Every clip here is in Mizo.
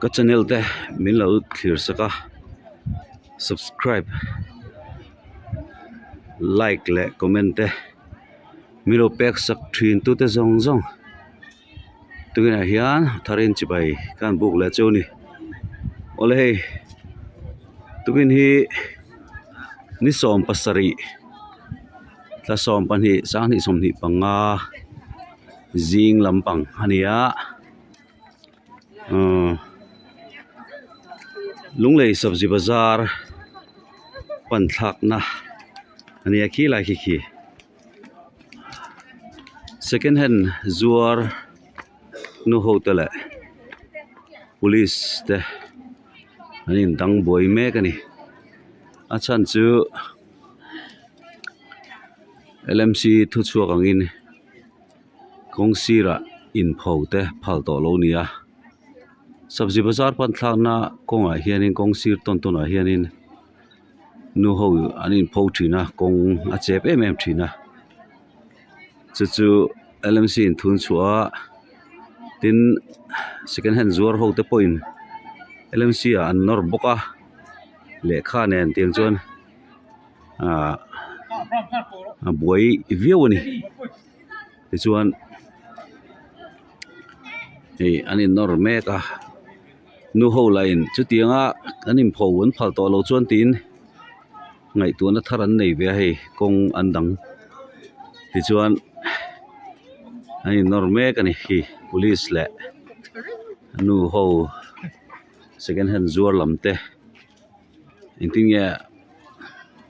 Ka channel te min lo thlir sak a subscribe like leh comment te min lo pek sak thin tu te zawng zawng tunah hian tharin chibai ka han buk leh chu a ni awle hei tukin hi ni 17 thla 12 sanghnih 25 zing lampang a ni a. Uhh Lunglei sabzi bazar pan thlakna a nia khilai khi khi second hand zuar nu ho te leh police te an in dang buai mek a ni a chhan chu L M C thu chhuak ang in. Kawng sirah inpho te phal tawh lo a ni a sabzi bazar pan thlakna kawngah hianin kawng sir tawn tawnah hianin nu ho an inpho thin a kawng a chep em em thin a chu chu L M C in thun chhuah a tin second hand zuar ho te pawhin L M C ah an nawr bawk a lehkha nen tiang chuan ahh a buai viau a ni tichuan hei an in nawr mek a nu ho lah in chutianga an in pho an phal tawh loh chuan tiin ngaihtuahna thar an nei ve a hei kawng an dang tichuan an in nawr mek a ni hi police leh nu ho second hand zuar lam te. Engtin nge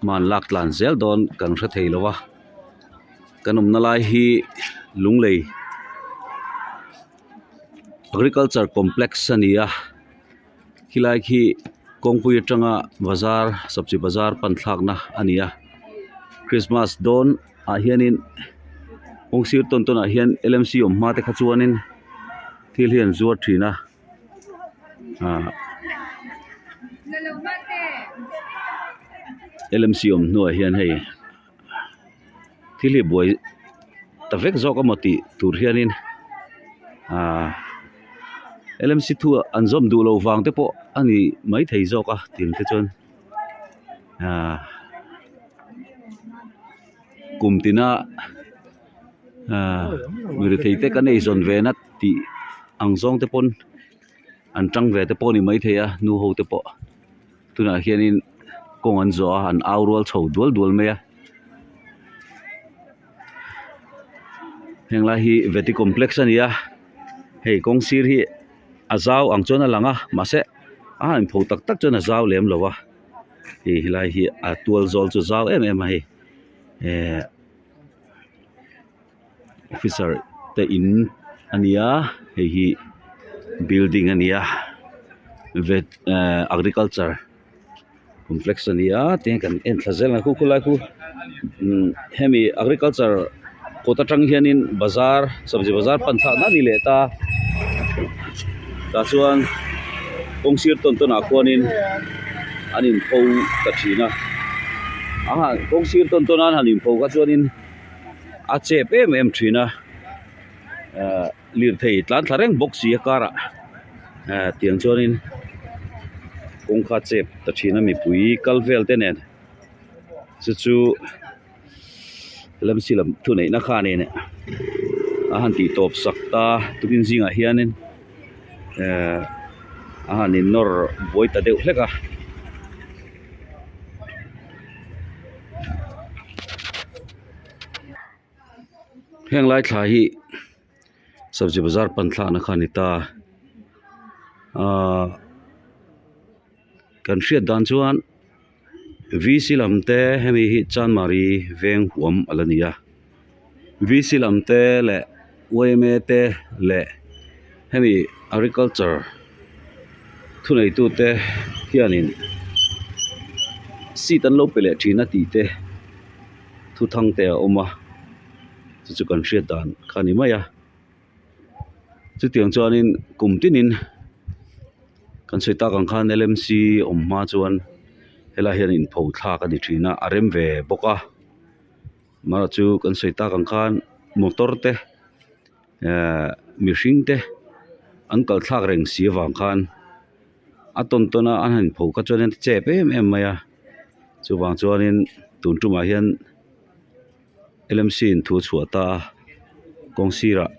hman lak tlan zel dawn kan hre thei lo a kan awmna lai hi Lunglei agriculture complex a ni a khilai khi kawngpui atanga bazar sabzi bazar pan thlakna a ni a christmas dawn ah hianin kawng sir tawn tawn ah hian L M C awm hma te kha chuanin thil hi an zuar thin a. Ahh L M C awm hnuah hian hei thil hi buai ta vek zawk emaw tih tur hianin ahh L M C thu an zawm duh loh vang te pawh a ni maithei zawk a tiang te chuan ahh kum tina ahh mirethei te kan eizawn ve na tih ang zawng te pawn an tang ve te pawh a ni maithei a nu ho te pawh tunah hianin kawng an zawh a an au rual chho dual dual mai a heng lai hi vety complex a ni a hei kawng sir hi a zau ang chuan a lang a mahse a han pho tak tak chuan a zau lem lo a hei helai hi a tual zawl chu zau em em a hei ehh. Officer te in a ni a hei hi building a ni a vet ehh agriculture complex a ni a tihian kan en thla zel ang khu khulai khu umm hemi agriculture kawt atang hianin bazar sabzi bazar pan thlak na a ni leh ta tah chuan kawng sir tawn tawn ah khuanin an inpho ta thin a a kawng sir tawn tawn a an han inpho kha chuanin. A chep em em thin a ahh lirthei tlan thla reng bawk si a karah ah tiang chuanin kawngka chep ta thin a mipui kal vel te nen chu chu lamsi lam thu neihna khanin a han tih tawp sak ta tukin zingah hianin ehh a han in nawr buai ta deuh hlek a. Heng lai thla hi sabzi bazar pan thlakna kha a ni ta ahh kan hriat dan chuan V C lam te hemi hi chanmari veng huam a la ni a V C lam te leh Y M A te leh hemi agriculture thuneitute hianin seat an lo pe leh thin a tih te thu thang te a awm a chu chu kan hriat dan kha a ni mai a chutiang chuanin kum tinin kan sawi tak ang khan L M C awm hma chuan helaiah hian inpho thlak a ni thin a a rem ve bawk a amaherawh chu kan sawi tak ang khan motor te ehh mihring te an kal thlak reng si avang khan. A tawn tawn a an han pho kha chuan a chep em em mai a chuvang chuanin tun tumah hian L M C in thu a chhuah ta a kawng sirah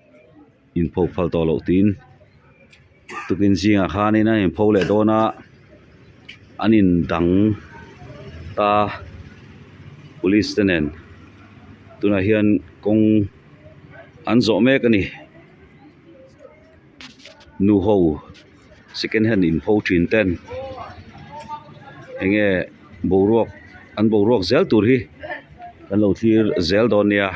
inpho phal tawh loh tiin tukin zingah khanin an inpho leh dawn a an in dang ta police te nen tunah hian kawng an zawh mek a ni nu ho second hand inpho thin ten enge boruak an boruak zel tur hi kan lo thlir zel dawn nia.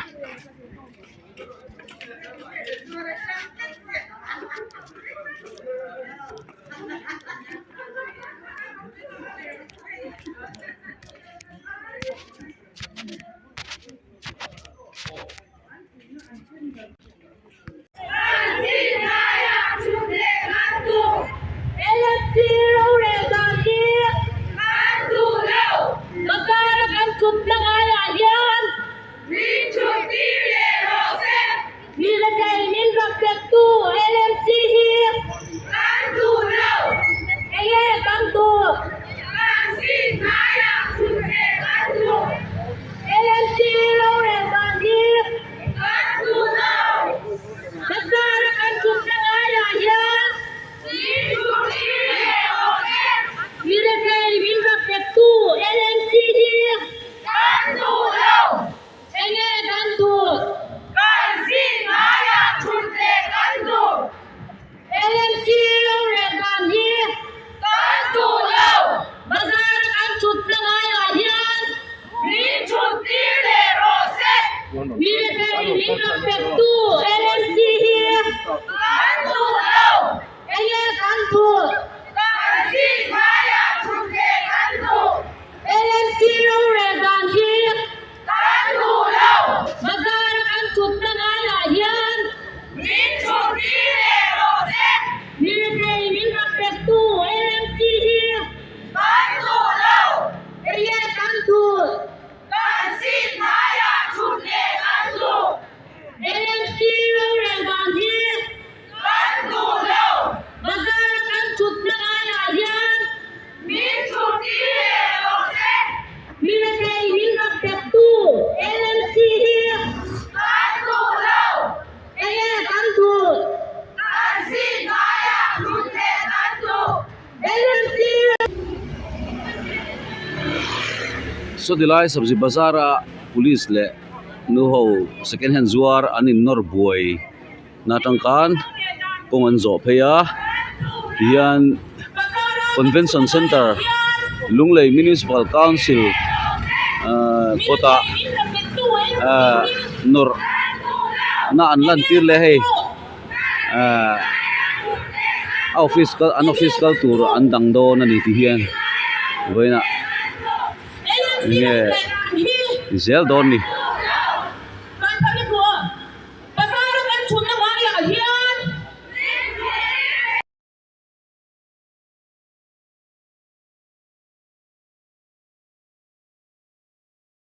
Saw ti lai sabzi bazar a police leh nu ho second hand zuar an in nawr buai na atang khan kawng an zawh phei a tihian convention centre Lunglei municipal council ahh kawtah ahh nawrh na an lan tir leh a hei ahh a office kal an office kal tur an dang dawn a ni ti hian vawiinah enge zel dawn ni.